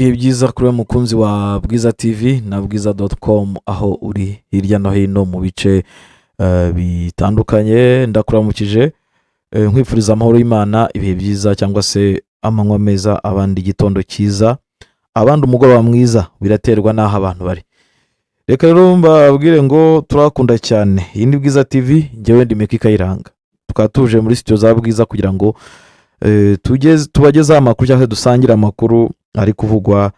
Ibihe byiza kuri we mukunzi wa Bwiza TV na bwiza.com, aho uri hirya no hino mu bice bitandukanye. Ndakuramukije, nkwifuriza amahoro y'Imana, ibihe byiza cyangwa se amanywa meza, abandi igitondo cyiza, abandi umugoroba mwiza, biraterwa n'aho abantu bari. Reka rero mbabwire ngo turakunda cyane. Iyi ni Bwiza TV, ngewe ndi Meki Kayiranga. Tukaba tuje muri studio za Bwiza kugira ngo tubagezeho amakuru cyangwa se dusangire amakuru ari kuvugwa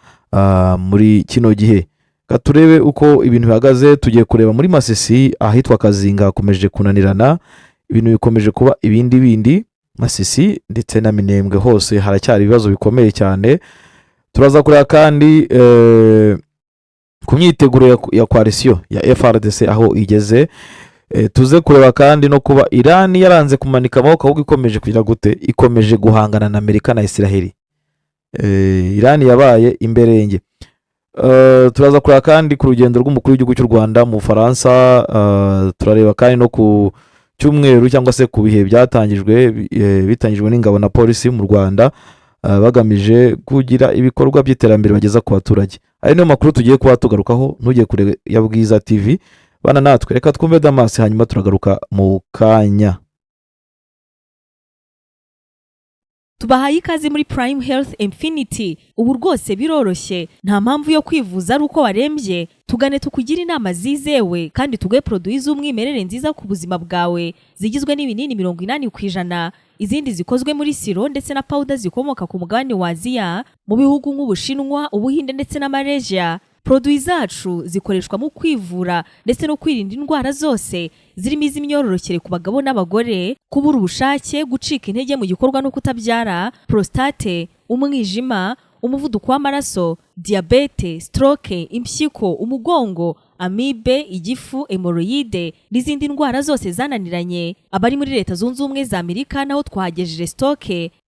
muri kino gihe. Reka turebe uko ibintu bihagaze. Tugiye kureba muri Masisi, ahitwa Kazinga hakomeje kunanirana, ibintu bikomeje kuba ibindi bindi. Masisi ndetse na Minembwe hose haracyari ibibazo bikomeye cyane. Turaza kureba kandi ku myiteguro ya coalition ya FARDC aho igeze. Tuze kureba kandi no kuba Irani yaranze kumanika amaboko, ahubwo ikomeje kugira gute? Ikomeje guhangana na Amerika na Israheli. Irani yabaye imberenge. Turaza kureba kandi ku rugendo rw'umukuru w'igihugu cy'u Rwanda mu Bufaransa. Turareba kandi no ku cyumweru cyangwa se ku bihe byatangijwe, bitangijwe n'ingabo na polisi mu Rwanda, bagamije kugira ibikorwa by'iterambere bageza ku baturage. Ayo niyo makuru tugiye kuba tugarukaho. Ntujye kure ya Bwiza TV, bana natwe. Reka twumve Damasi, hanyuma turagaruka mu kanya. Tubahaye ikaze muri Prime Health Infinity. Ubu rwose biroroshye, nta mpamvu yo kwivuza ari uko warembye. Tugane tukugire inama zizewe kandi tuguhe produits z'umwimerere nziza ku buzima bwawe, zigizwe n'ibinini 80%, izindi zikozwe muri siro ndetse na powder zikomoka ku mugabane wa Aziya, mu bihugu nk'Ubushinwa, Ubuhinde ndetse na Malaysia. Produits zacu zikoreshwa mu kwivura ndetse no kwirinda indwara zose zirimo iz'imyororokere ku bagabo n'abagore, kubura ubushake, gucika intege mu gikorwa no kutabyara, prostate, umwijima, umuvuduko w'amaraso, diyabete, stroke, impyiko, umugongo, amibe, igifu, hémorroïdes n'izindi ndwara zose zananiranye. Abari muri Leta Zunze Ubumwe za Amerika naho twahagejeje stock.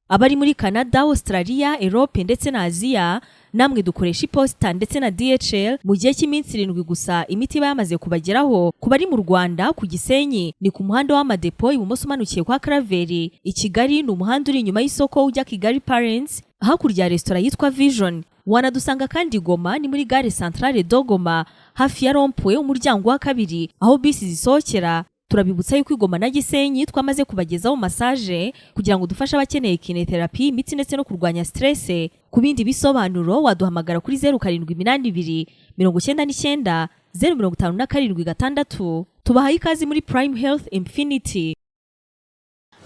Abari muri Canada, Australia, Europe ndetse na Aziya, namwe dukoresha iposita ndetse na DHL. Mu gihe cy'iminsi 7 gusa imiti iba yamaze kubageraho. Ku bari mu Rwanda, ku Gisenyi ni ku muhanda w'Amadepo, ibumoso umanukiye kwa Karaveri. I Kigali ni umuhanda uri inyuma y'isoko ujya Kigali Parents, hakurya ya resitora yitwa Vision. Wanadusanga kandi Goma, ni muri gare Centrale de Goma, hafi ya rond-point, umuryango wa kabiri aho bisi zisohokera. Turabibutsa yuko i Goma na Gisenyi twamaze kubagezaho massage kugira ngo dufashe abakeneye kinésithérapie, imitsi ndetse no kurwanya stress. Ku bindi bisobanuro waduhamagara kuri 0782 99 0576. Tubahaye ikaze muri Prime Health Infinity.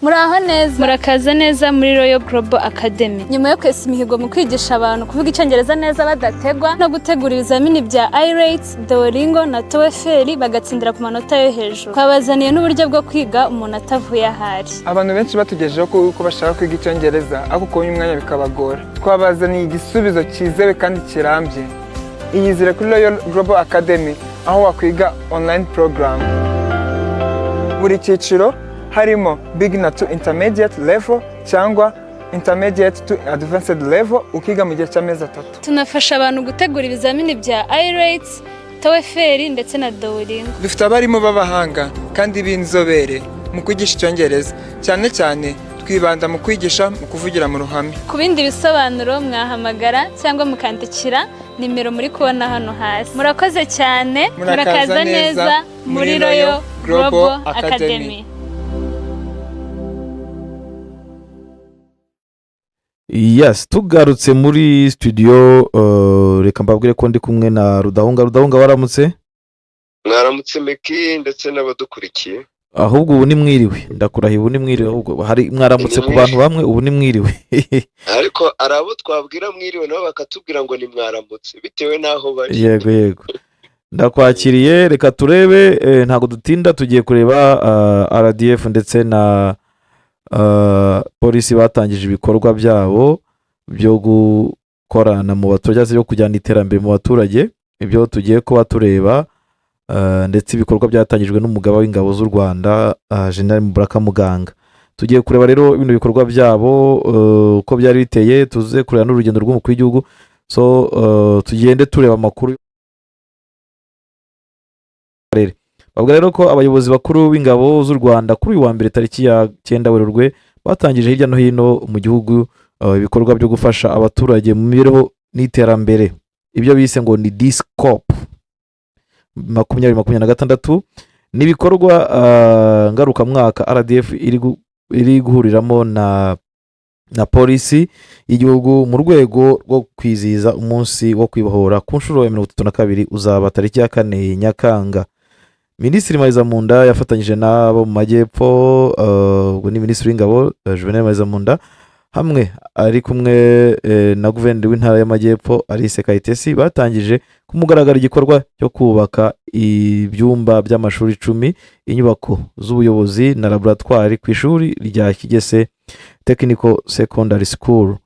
Muraho neza. Murakaza neza muri Royal Global Academy. Nyuma yo kwesa imihigo mu kwigisha abantu kuvuga Icyongereza neza badategwa, no gutegura ibizamini bya IELTS, Duolingo na TOEFL bagatsindira ku manota yo hejuru, twabazaniye n'uburyo bwo kwiga umuntu atavuye ahari. Abantu benshi batugejejeho ko bashaka kwiga Icyongereza ariko kubona umwanya bikabagora. Twabazaniye igisubizo cyizewe kandi kirambye. Iyizire kuri Royal Global Academy, aho wakwiga online program buri cyiciro, harimo beginner to intermediate level cyangwa intermediate to advanced level, ukiga mu gihe cy'amezi 3. Tunafasha abantu gutegura ibizamini bya IELTS, TOEFL ndetse na Duolingo. Dufite abarimu b'abahanga kandi b'inzobere mu kwigisha Icyongereza, cyane cyane twibanda mu kwigisha mu kuvugira mu ruhame. Ku bindi bisobanuro mwahamagara cyangwa mukandikira nimero muri kubona hano hasi. Murakoze cyane. Murakaza neza muri Royal Global Academy. Yes, tugarutse muri studio. Reka mbabwire ko ndi kumwe na Rudahunga. Rudahunga, waramutse? Mwaramutse Meki ndetse n'abadukurikiye. Ahubwo ubu ni mwiriwe, ndakurahiye, ubu ni mwiriwe. Ahubwo hari mwaramutse ku bantu bamwe, ubu ni mwiriwe. Ariko hari abo twabwira mwiriwe nabo bakatubwira ngo ni mwaramutse, bitewe n'aho bari. Yego, ndakwakiriye. Reka turebe, ntabwo dutinda, tugiye kureba RDF ndetse na polisi batangije ibikorwa byabo byo gukorana mu baturage cyangwa se byo kujyana iterambere mu baturage. Ibyo tugiye kuba tureba, ndetse ibikorwa byatangijwe n'umugaba w'ingabo z'u Rwanda, General Mubaraka Muganga. Tugiye kureba rero bino bikorwa byabo uko byari biteye, tuze kureba n'urugendo rw'umukuru w'igihugu. So tugende tureba amakuru karere. Bavuga rero ko abayobozi bakuru b'ingabo z'u Rwanda kuri uyu wa mbere tariki ya 9 Werurwe batangije hirya no hino mu gihugu ibikorwa byo gufasha abaturage mu mibereho. n'iterambere, ibyo bise ngo ni DISCOP 2026. Ni ibikorwa ngarukamwaka RDF iri guhuriramo na polisi y'igihugu mu rwego rwo kwizihiza umunsi wo kwibohora ku nshuro ya 32, uzaba tariki ya 4 Nyakanga. Minisitiri Marizamunda yafatanyije n'abo mu majyepfo, ubwo ni Minisitiri w'Ingabo Juvenal Marizamunda, hamwe ari kumwe na Guverineri w'Intara y'Amajyepfo Alice Kayitesi, batangije ku mugaragaro igikorwa cyo kubaka ibyumba by'amashuri 10, inyubako z'ubuyobozi na laboratwari ku ishuri rya Kigese Technical Secondary School,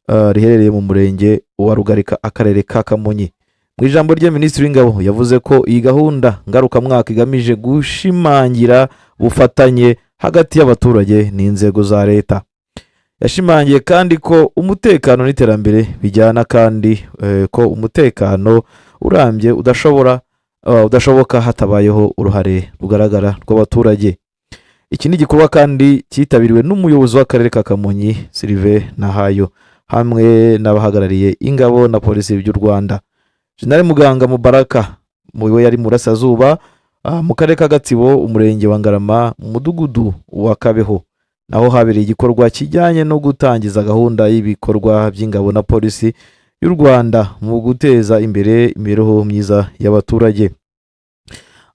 riherereye mu Murenge wa Rugarika, Akarere ka Kamonyi. Mu ijambo rye, Minisitiri w'Ingabo yavuze ko iyi gahunda ngarukamwaka igamije gushimangira ubufatanye hagati y'abaturage n'inzego za leta. Yashimangiye kandi ko umutekano n'iterambere bijyana, kandi ko umutekano urambye udashoboka hatabayeho uruhare rugaragara rw'abaturage. Iki ni igikorwa kandi cyitabiriwe n'umuyobozi w'Akarere ka Kamonyi, Sylvain Nahayo, hamwe n'abahagarariye ingabo na polisi by'u Rwanda. Jenerali Muganga Mubaraka we yari mu Burasirazuba, mu Karere ka Gatsibo, Umurenge wa Ngarama, mu Mudugudu wa Kabeho, naho habereye igikorwa kijyanye no gutangiza gahunda y'ibikorwa by'ingabo na polisi y'u Rwanda mu guteza imbere imibereho myiza y'abaturage.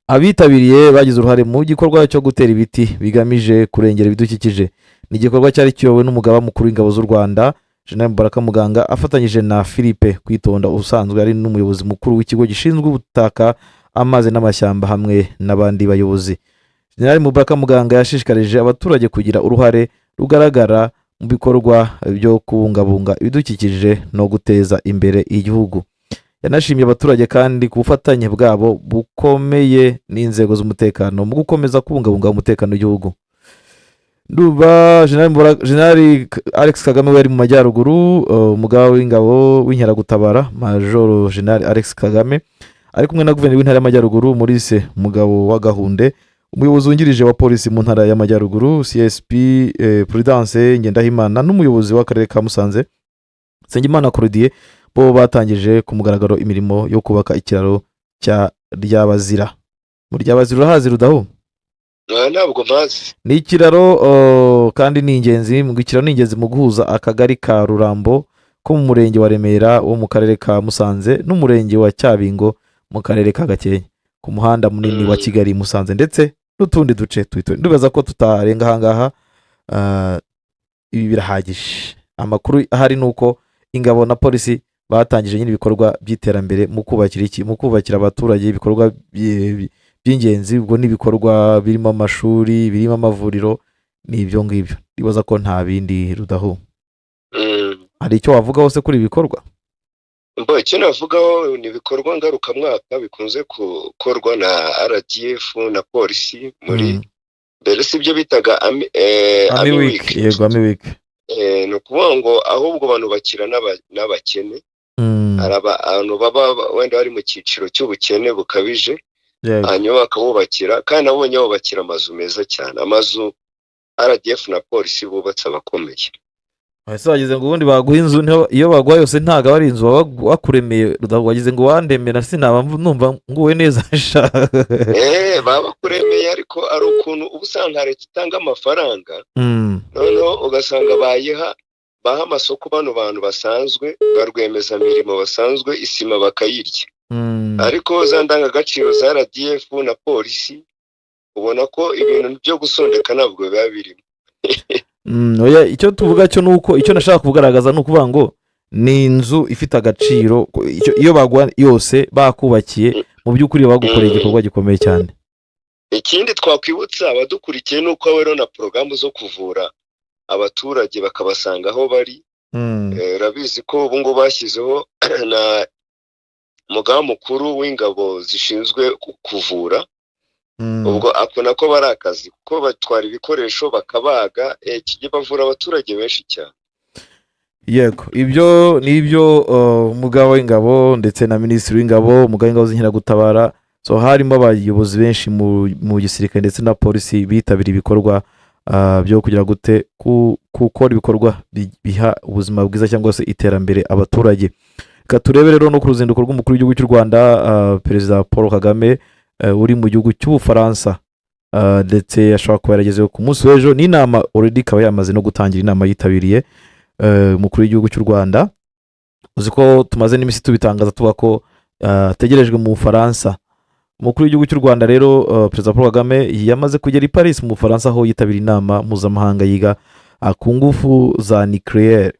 Abitabiriye bagize uruhare mu gikorwa cyo gutera ibiti bigamije kurengera ibidukikije. Ni igikorwa cyari kiyobowe n'Umugaba Mukuru w'Ingabo z'u Rwanda, Jenerali Mubaraka Muganga, afatanyije na Philippe Kwitonda, usanzwe ari n'umuyobozi mukuru w'Ikigo gishinzwe Ubutaka, Amazi n'Amashyamba, hamwe n'abandi bayobozi. Jenerali Mubaraka Muganga yashishikarije abaturage kugira uruhare rugaragara mu bikorwa byo kubungabunga ibidukikije no guteza imbere igihugu. Yanashimiye abaturage kandi ku bufatanye bwabo bukomeye n'inzego z'umutekano mu gukomeza kubungabunga umutekano w'igihugu. Ndumva Jenerali Alex Kagame we yari mu Majyaruguru. Umugaba w'Ingabo w'Inkeragutabara, Majoro Jenerali Alex Kagame, ari kumwe na Guverineri w'Intara y'Amajyaruguru, Maurice Mugabo wa Gahunde, umuyobozi wungirije wa polisi mu Ntara y'Amajyaruguru, CSP Prudence Ngendahimana, n'umuyobozi w'Akarere ka Musanze, Nsengimana Claudie, bo batangije ku mugaragaro imirimo yo kubaka ikiraro cya Ryabazira. Mu Ryabazira urahazi, Rudahu? Ah, ntabwo mpazi. Ni ikiraro, kandi ni ingenzi. Ikiraro ni ingenzi mu guhuza Akagari ka Rurambo ko mu Murenge wa Remera wo mu Karere ka Musanze n'Umurenge wa Cyabingo mu Karere ka Gakenke, ku muhanda munini wa Kigali Musanze, ndetse n'utundi duce tuhituye. Ndibaza ko tutarenga ahangaha. Ibi birahagije. Amakuru ahari ni uko ingabo na polisi batangije nyine ibikorwa by'iterambere mu kubakira iki, mu kubakira abaturage ibikorwa by'ingenzi. Ubwo ni ibikorwa birimo amashuri, birimo amavuriro, ni ibyo ngibyo. Ndibaza ko nta bindi, Rudahu. Hari icyo wavugaho se kuri ibi bikorwa? Mbo icyo navugaho ni ibikorwa ngarukamwaka bikunze gukorwa na RDF na polisi muri mbere si ibyo bitaga Army Army Week. Week. Yego, Army Week. Ni ukuvuga ngo ahubwo abantu bakira n'abakene. Hari abantu baba wenda bari mu cyiciro cy'ubukene bukabije, hanyuma bakabubakira, kandi nabonye bubakira amazu meza cyane, amazu RDF na polisi bubatse abakomeye. Ese wagize ngo ubundi baguha inzu, iyo baguha yose ntabwo aba ari inzu baba bakuremeye? Wagize ngo wandemera sinaba numva nguwe neza sha. Baba bakuremeye, ariko ari ukuntu uba usanga leta itanga amafaranga, noneho ugasanga bayiha, baha amasoko bano bantu basanzwe, ba rwiyemezamirimo basanzwe, isima bakayirya. Ariko za ndangagaciro za RDF na polisi, ubona ko ibintu byo gusondeka ntabwo biba birimo. Oya, icyo tuvuga cyo ni uko icyo nashaka kugaragaza ni ukuvuga ngo ni inzu ifite agaciro. Iyo baguha yose bakubakiye, mu by'ukuri bagukoreye igikorwa gikomeye cyane. Ikindi twakwibutsa abadukurikiye ni uko rero na porogaramu zo kuvura abaturage bakabasanga aho bari. Urabizi ko ubu ngubu bashyizeho na Umugaba Mukuru w'Ingabo zishinzwe kuvura. Ubwo ako nako bari akazi, kuko batwara ibikoresho bakabaga, kijya bavura abaturage benshi cyane. Yego, ibyo ni ibyo Umugaba w'Ingabo ndetse na Minisitiri w'Ingabo, Umugaba w'Ingabo z'Inkeragutabara. So harimo abayobozi benshi mu gisirikare ndetse na polisi bitabiriye ibikorwa byo kugira gute, gukora ibikorwa biha ubuzima bwiza cyangwa se iterambere abaturage. Reka turebe rero no ku ruzinduko rw'umukuru w'igihugu cy'u Rwanda, Perezida Paul Kagame, uri mu gihugu cy'Ubufaransa, ndetse ashobora kuba yaragezeho ku munsi w'ejo n'inama already ikaba yamaze no gutangira, inama yitabiriye umukuru w'igihugu cy'u Rwanda. Uzi ko tumaze n'iminsi tubitangaza, tuvuga ko ategerejwe mu Bufaransa. Umukuru w'igihugu cy'u Rwanda rero, Perezida Paul Kagame, yamaze kugera i Paris mu Bufaransa, aho yitabira inama mpuzamahanga yiga ku ngufu za nucléaire.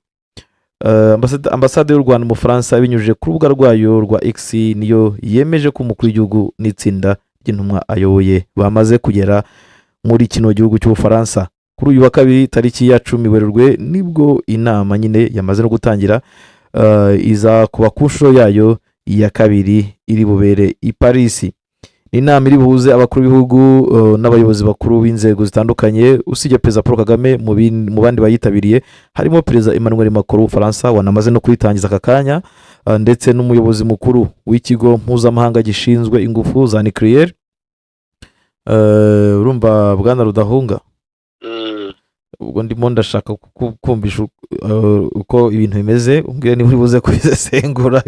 Ambasade y'u Rwanda mu Bufaransa, ibinyujije ku rubuga rwayo rwa X, niyo yemeje ko umukuru w'igihugu n'itsinda ry'intumwa ayoboye bamaze kugera muri kino gihugu cy'Ubufaransa. Kuri uyu wa kabiri, tariki ya 10 Werurwe, nibwo inama nyine yamaze no gutangira, iza kuba ku nshuro yayo ya kabiri iri bubere i Paris. Ni inama iri buhuze abakuru b'ibihugu n'abayobozi bakuru b'inzego zitandukanye. Usibye Perezida Paul Kagame, mu bandi bayitabiriye harimo Perezida Emmanuel Macron w'Ubufaransa, wanamaze no kuyitangiza aka kanya, ndetse n'umuyobozi mukuru w'ikigo mpuzamahanga gishinzwe ingufu za nucléaire. Urumva bwana Rudahunga? Ubwo ndimo ndashaka kumvisha uko ibintu bimeze, umbwire niba uri buze kubisesengura.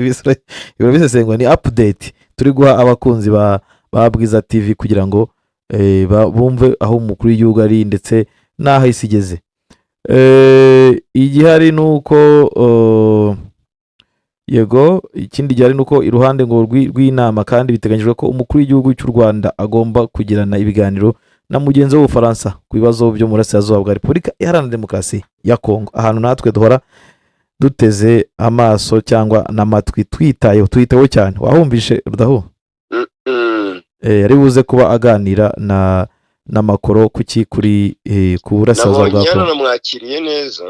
Ibisesengura ni update turi guha abakunzi ba Bwiza TV kugira ngo bumve aho umukuru w'igihugu ari ndetse n'aho isi igeze. Igihari ni uko yego, ikindi gihari ni uko iruhande ngo rw'inama kandi biteganyijwe ko umukuru w'igihugu cy'u Rwanda agomba kugirana ibiganiro na mugenzi we w'Ubufaransa ku bibazo byo mu burasirazuba bwa Repubulika Iharanira Demokarasi ya Kongo, ahantu natwe duhora duteze amaso cyangwa n'amatwi, twitayeho, twitayeho cyane. Wahumvishe, Rudahu? Ari buze kuba aganira na Macron kuki kuri ku burasirazuba Nabonye bwa Kongo. Yaranamwakiriye neza.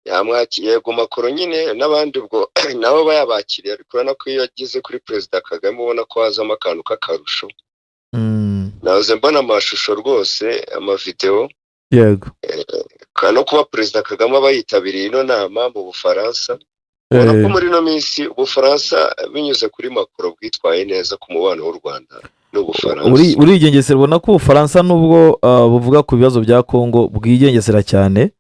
Yamwakiriye, yego, Macron nyine n'abandi ubwo nabo bayabakiriye, ariko urabona ko iyo ageze kuri Perezida Kagame ubona ko hazamo akantu k'akarusho. Nahoze mbona amashusho rwose, amavidewo. No kuba Perezida Kagame aba yitabiriye ino nama mu Bufaransa, ubona ko muri ino minsi Ubufaransa binyuze kuri Macron bwitwaye neza ku mubano w'u Rwanda n'Ubufaransa. Urigengesera, ubona ko Ubufaransa nubwo buvuga ku bibazo bya Kongo bwigengesera cyane.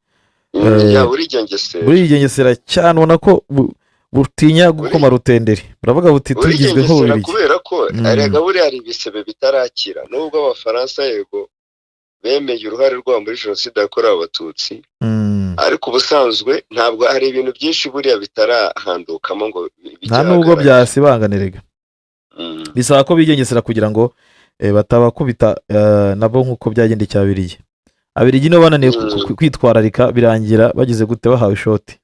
Ya, burigengesera. Burigengesera cyane, ubona ko butinya gukoma rutenderi, buravuga buti tugizwe Burigengesera nk'Ububiligi. kubera ko erega buriya hari ibisebe bitarakira, nubwo Abafaransa yego bemeye uruhare rwabo muri Jenoside yakorewe Abatutsi, ariko ubusanzwe ntabwo hari ibintu byinshi buriya bitarahandukamo ngo bijye Nta nubwo ahagaragara. byasibanganiraga. Bisaba ko bigengesera kugira ngo batabakubita nabo nk'uko byagendekeye Ababiligi. Ababiligi nibo bananiye kwitwararika, birangira bagize gute? Bahawe ishoti.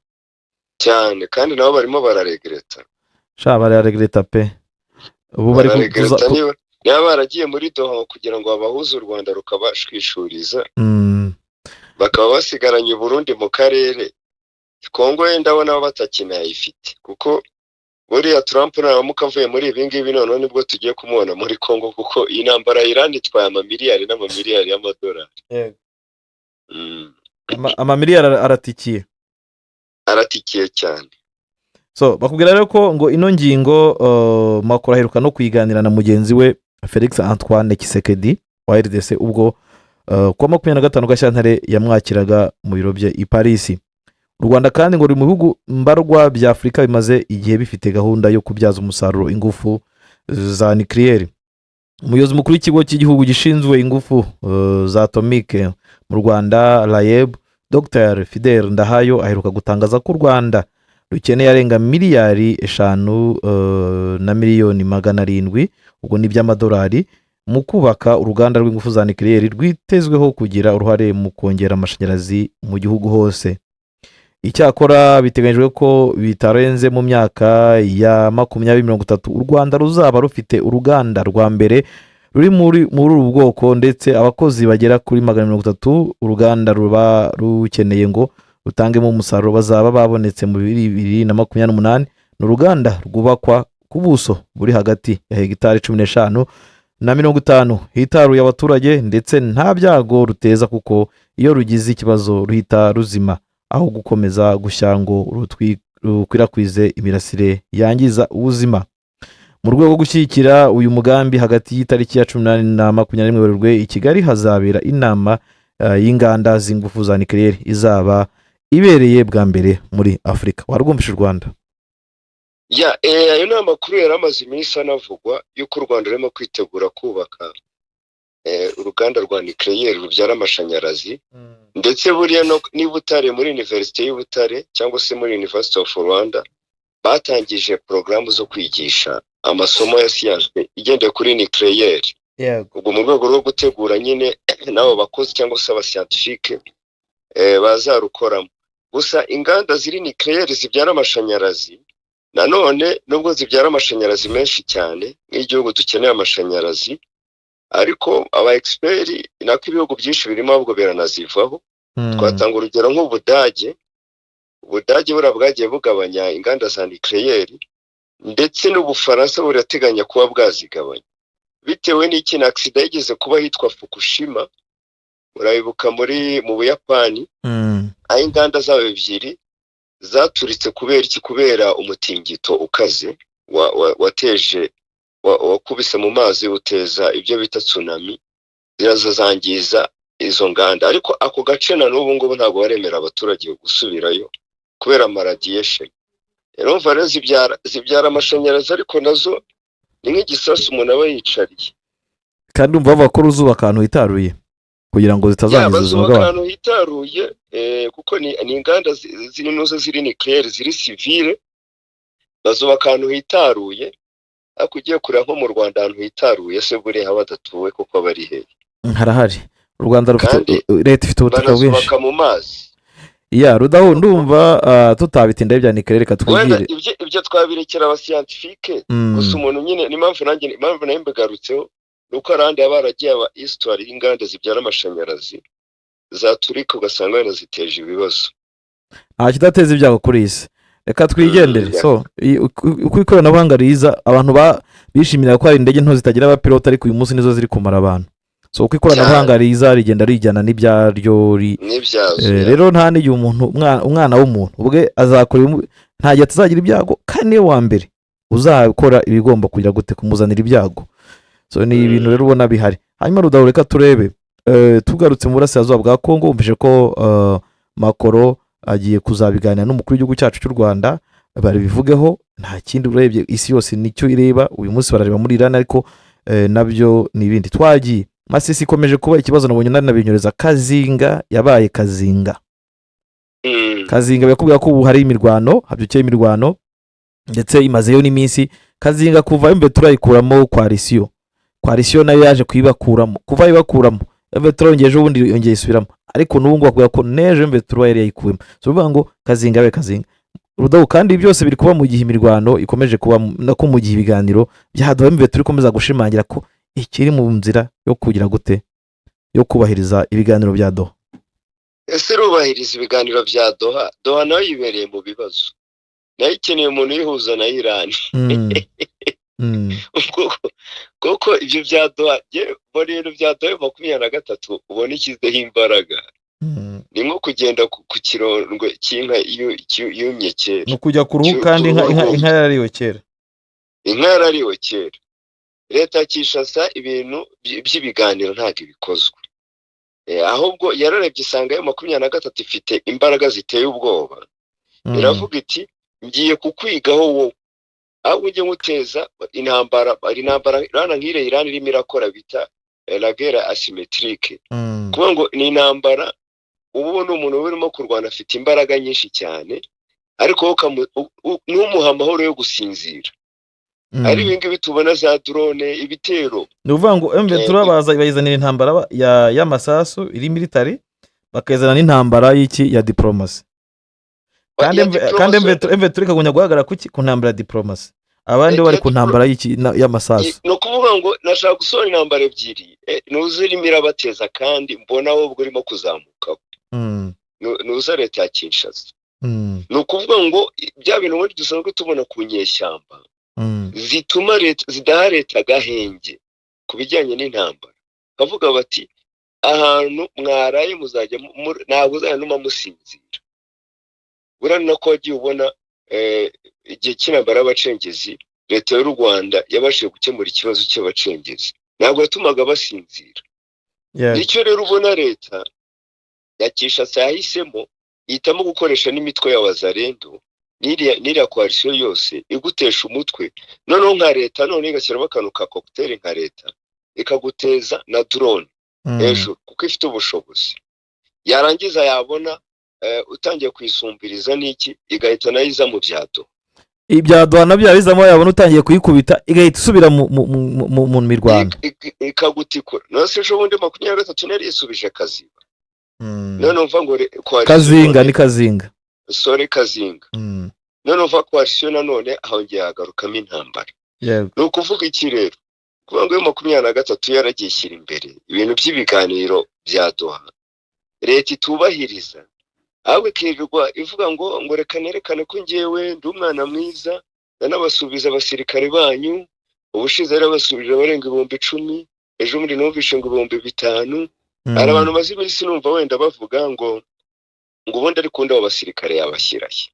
Cyane, kandi nabo barimo bararegreta. Sha, bararegreta pe, ubu bari Bararegreta. Niba baragiye muri Doha kugira ngo babahuze, u Rwanda rukabashwishuriza, bakaba basigaranye Uburundi mu karere, Kongo ye ndabona bo batakinayifite, kuko buriya Trump naramuka avuye muri ibi ngibi, noneho nibwo tugiye kumubona muri Kongo, kuko iyi ntambara ya Iran itwaye amamiliyari n'amamiliyari y'amadolari. Amamiliyari aratikiye. Aratikiye cyane. So bakubwira rero ko ngo ino ngingo Macron aheruka no kuyiganira na mugenzi we Felix Antoine Tshisekedi wa RDC, ubwo kuwa 25 Gashyantare yamwakiraga mu biro bye i Paris. U Rwanda kandi ngo ruri mu bihugu mbarwa bya Afurika bimaze igihe bifite gahunda yo kubyaza umusaruro ingufu za nucléaire. Umuyobozi mukuru w'ikigo cy'igihugu gishinzwe ingufu za atomike mu Rwanda, RAEB, Dr Fidel Ndahayo, aheruka gutangaza ko u Rwanda rukeneye arenga miliyari 5 na miliyoni 700, ubwo ni iby'amadolari, mu kubaka uruganda rw'ingufu za nucléaire rwitezweho kugira uruhare mu kongera amashanyarazi mu gihugu hose. Icyakora biteganyijwe ko bitarenze mu myaka ya 2030 u Rwanda ruzaba rufite uruganda rwa mbere ruri muri ubu bwoko, ndetse abakozi bagera kuri 130 uruganda ruba rukeneye ngo rutangemo umusaruro bazaba babonetse mu 2028. Ni uruganda rwubakwa ku buso buri hagati ya hegitari 15 na 50, hitaruye abaturage, ndetse nta byago ruteza kuko iyo rugize ikibazo ruhita ruzima aho gukomeza gushya ngo rukwirakwize imirasire yangiza ubuzima. Mu rwego rwo gushyigikira uyu mugambi, hagati y'itariki ya 18 na 21 Werurwe i Kigali hazabera inama y'inganda z'ingufu za nucléaire izaba ibereye bwa mbere muri Afurika. Warwumvishe u Rwanda? Ya, ayo ni amakuru yari amaze iminsi anavugwa y'uko u Rwanda rurimo kwitegura kubaka uruganda rwa nucléaire rubyara amashanyarazi. Ndetse buriya no n'i Butare, muri Université y'u Butare cyangwa se muri University of Rwanda, batangije porogaramu zo kwigisha amasomo ya siyanse igendeye kuri nucléaire. Ubwo mu rwego rwo gutegura nyine n'abo bakozi cyangwa se aba scientifiques bazarukoramo. Gusa inganda ziri nucléaire zibyara amashanyarazi, nanone nubwo zibyara amashanyarazi menshi cyane, nk'igihugu dukeneye amashanyarazi, ariko aba experts nako ibihugu byinshi birimo ahubwo biranazivaho. Twatanga urugero nk'Ubudage. Ubudage buriya bwagiye bugabanya inganda za nucléaire, ndetse n'Ubufaransa burateganya kuba bwazigabanya, bitewe n'iki? Na accident yigeze kuba hitwa Fukushima, urabibuka, mu Buyapani, aho inganda zabo ebyiri zaturitse. Kubera iki? Kubera umutingito ukaze wateje wakubise mu mazi, uteza ibyo bita tsunami, ziraza zangiza izo nganda. Ariko ako gace na n'ubu ngubu ntabwo baremera abaturage gusubirayo kubera ama radiation. Urumva rero zibyara amashanyarazi, ariko nazo ni nk'igisasu umuntu aba yicariye. Kandi umva, bavuga ko ruzubaka ahantu hitaruye kugira ngo zitazangiza ubuzima Bazubaka bw'abantu. ahantu hitaruye, kuko ni inganda ziri nuzo ziri nucléaire, ziri civile, bazubaka ahantu hitaruye. Ariko ugiye kureba nko mu Rwanda, ahantu hitaruye se buriya haba hadatuwe kuko aba ari hehe? Harahari, u Rwanda rufite Kandi leta ifite ubutaka bwinshi. Banazubaka mu mazi. Ya Rudahu, ndumva tutabitindaho ibya nucléaire, reka Wenda twigire. ibyo twabirekera aba scientifiques. Gusa umuntu nyine, ni impamvu nanjye, impamvu nayo mbigarutseho, ni uko hari ahandi haba haragiye aba histoire y'inganda zibyara amashanyarazi zaturika, ugasanga wenda ziteje ibibazo. Nta kidateza ibyago kuri iyi si, reka twigendere. So uko ikoranabuhanga riza, abantu bishimira ko hari indege nto zitagira abapilote, ariko uyu munsi nizo ziri kumara abantu. So uko ikoranabuhanga riza rigenda rijyana n'ibyaryo N'ibyazo. Rero nta n'igihe umuntu umwana w'umuntu ubwe azakora nta gihe atazagira ibyago, kandi niwe wa mbere uzakora ibigomba kugira gute kumuzanira ibyago. So ni ibintu rero ubona bihari. Hanyuma Rudahu, reka turebe, tugarutse mu burasirazuba bwa Kongo, wumvise ko Macron agiye kuzabiganira n'umukuru w'igihugu cyacu cy'u Rwanda, bari bivugeho. Nta kindi, urebye isi yose nicyo ireba uyu munsi, barareba muri Irani, ariko nabyo ni ibindi. Twagiye Masisi, ikomeje kuba ikibazo, nabonye nanabinyureza. Kazinga yabaye Kazinga. Kazinga birakubwira ko ubu hari imirwano, habyukiye imirwano, ndetse imazeyo n'iminsi. Kazinga kuva imbere turayikuramo coalition, coalition nayo yaje kuyibakuramo. Kuva ibakuramo, M23 yongeye ejo bundi yongeye isubiramo, ariko n'ubu ngubu bakubwira ko n'ejo M23 yari yayikuyemo. So bivuga ngo Kazinga yabaye Kazinga, Rudahu. Kandi ibi byose biri kuba mu gihe imirwano ikomeje kuba, nako mu gihe ibiganiro bya Doha, M23 ikomeza gushimangira ko ikiri mu nzira yo kugira gute, yo kubahiriza ibiganiro bya Doha. Ese irubahiriza ibiganiro bya Doha? Doha nayo yibereye mu bibazo, nayo ikeneye umuntu uyihuza na Irani. Kuko ibyo bya Doha, njye mbona ibintu bya Doha 23 ubona ishyizeho imbaraga, ni nko kugenda ku kirondwe cy'inka yumye kera. Ni ukujya ku ruhu kandi inka yarariwe kera. Inka yarariwe kera. Leta ya Kinshasa ibintu by'ibiganiro ntabwo ibikozwe. Ahubwo yararebye isanga yo 23 ifite imbaraga ziteye ubwoba, iravuga iti: "Ngiye kukwigaho wowe, ahubwo ujye nguteza intambara." Intambara rana nk'iriya Irani irimo irakora bita la guerre asymétrique, kuvuga ngo ni intambara uba ubona umuntu uba urimo kurwana afite imbaraga nyinshi cyane, ariko wowe ntumuhe amahoro yo gusinzira. Ari ibi ngibi tubona za drone, ibitero. Ni ukuvuga ngo M23 baza bayizanira intambara y'amasasu iri military, bakayizana n'intambara y'iki, ya diporomasi. Kandi Ya kandi diplomasi. M23 ikagumya guhagarara ku ntambara ya diporomasi, abandi bo bari Ya ku ntambara y'iki, y'amasasu. Ni ukuvuga ngo nashaka gusohora intambara ebyiri, nuza irimo irabateza, kandi mbona wowe ubwo urimo kuzamukaho. Nuza leta ya Kinshasa. Ni ukuvuga ngo bya bintu ubundi dusanzwe tubona ku nyeshyamba zituma leta zidaha leta agahenge ku bijyanye n'intambara, bavuga bati: "Ahantu mwaraye muzajya ntabwo uzajya numa musinzira." Buriya ni nako wagiye ubona igihe cy'intambara y'abacengezi, leta y'u Rwanda yabashije gukemura ikibazo cy'abacengezi, ntabwo yatumaga basinzira. Nicyo rero ubona leta ya Kinshasa yahisemo, ihitamo gukoresha n'imitwe ya Wazalendo. N'iriya coalition yose igutesha umutwe, noneho nka leta, noneho igashyiramo akantu ka cocktail, nka leta ikaguteza na drone hejuru kuko ifite ubushobozi, yarangiza yabona utangiye kuyisumbiriza n'iki, igahita nayo iza mu bya Doha. Ibya Doha nabyo yabizamo, yabona utangiye kuyikubita igahita isubira mu mirwano. Ikagutikura. None se ejo bundi 23 yari yisubije Kaziba? None umva ngo coalition Kazinga, ni Kazinga. Sorry, Kazinga. None umva, coalition nanone hongeye hagarukamo intambara. Ni ukuvuga iki rero? Kuvuga ngo iyo 23 yaragiye ishyira imbere ibintu by'ibiganiro bya Doha, leta itubahiriza, ahubwo ikirirwa ivuga ngo reka nerekane ko ngewe ndi umwana mwiza, ndanabasubiza abasirikare banyu. Ubushize yarabasubije abarenga 10,000, ejo bundi numvishe ngo 5000. Hari abantu maze iminsi numva wenda bavuga ngo ubundi ariko undi abo basirikare yabashyirahe,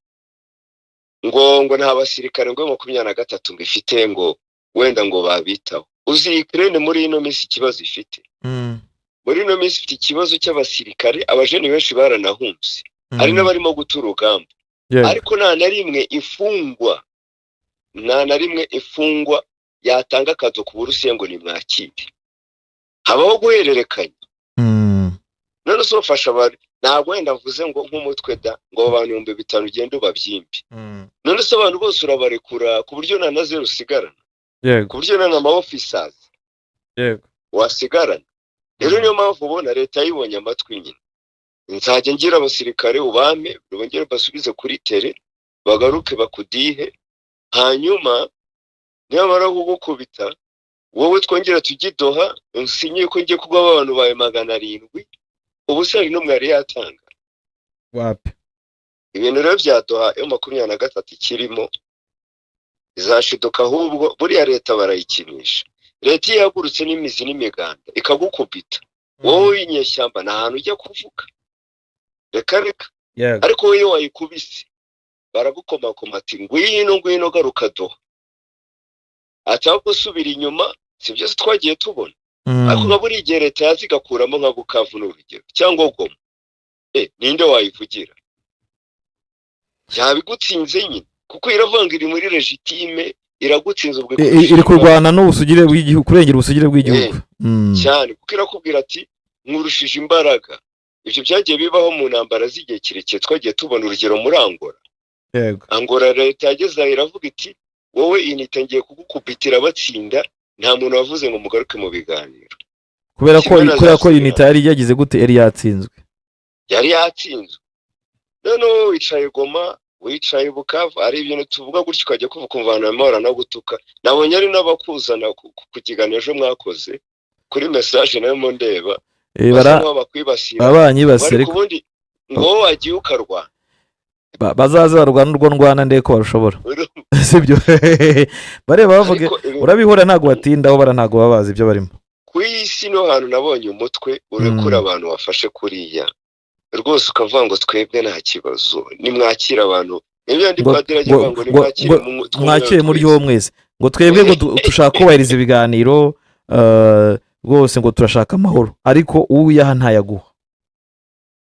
ngo nta basirikare ngo 23 ngo ifite, ngo wenda ngo babitaho. Uzi Ukraine muri ino minsi ikibazo ifite? Muri ino minsi ifite ikibazo cy'abasirikare, abajeni benshi baranahunze, hari n'abarimo guta urugamba. Ariko nta na rimwe ifungwa, nta na rimwe ifungwa yatanga akazo ku Burusiya ngo nimwakire. Habaho guhererekanya. None se ufasha abantu, ntabwo wenda mvuze ngo nk'umutwe da, ngo abo bantu 5000 ugende ubabyimbe. None se abantu bose urabarekura ku buryo nta na zeru usigarana? Ku buryo nta na ma officers wasigarana? Rero niyo mpamvu ubona leta yibonye amatwi nyine, nzajya ngira abasirikare ubame, bongere basubize kuri terrain, bagaruke bakudihe, hanyuma nibamara kugukubita wowe twongera tujye i Doha, nsinye ko ngiye kuguha abantu bawe 700. Ubu se hari n'umwe yari yatanga? Wapi. Ibintu rero bya Doha, iyo 23 ikirimo izashiduka. Ahubwo buriya leta barayikinisha. Leta iyo ihagurutse n'imizi n'imiganda ikagukubita wowe w'inyeshyamba, nta hantu ujya kuvuga reka reka. Ariko wowe iyo wayikubise baragukomakoma, ati ngwino, ngwino, garuka Doha, ati ahubwo usubira inyuma. Si byose twagiye tubona? Ariko nka buri gihe leta yaza igakuramo nka Bukavu ni urugero, cyangwa Goma, ninde wayivugira? Yabigutsinze nyine, kuko iravuga ngo iri muri légitime, iragutsinze ubwo. Iri kurwana n'ubusugire bw'igihugu, kurengera ubusugire bw'igihugu. Cyane, kuko irakubwira ati nkurushije imbaraga. Ibyo byagiye bibaho mu ntambara z'igihe kirekire, twagiye tubona urugero muri Angola. Angola leta yageze aho iravuga iti wowe UNITA ngiye kugukubitira, batsinda, nta muntu wavuze ngo mugaruke mu biganiro. Kubera ko Kimwe na za kubera ko Sierra. UNITA yari yagize gute? Yari yatsinzwe. Yari yatsinzwe. Noneho wowe wicaye Goma, wicaye Bukavu, hari ibintu tuvuga gutyo ukajya kuva ukumva abantu barimo baranagutuka. Nabonye ari n'abakuzana ku kiganiro ejo mwakoze kuri message nayo mo ndeba, basa nkaho bakwibasira. Baba banyibasiye. Ariko Ariko ubundi ngo wowe wagiye ukarwana. Bazaze barwana urwo ndwana ndebe ko barushobora, sibyo? Bareba bavuge. Ariko Urabihura, ntabwo batindaho, bara ntabwo baba bazi ibyo barimo. Ku isi no hantu nabonye umutwe urekura abantu wafashe kuriya rwose, ukavuga ngo twebwe nta kibazo, nimwakire abantu. Nibyo ndi padiri ajya avuga ngo nimwakire mwakire muri wo mwese, ngo twebwe ngo dushaka kubahiriza ibiganiro, rwose ngo turashaka amahoro, ariko uwiyaha ntayaguha.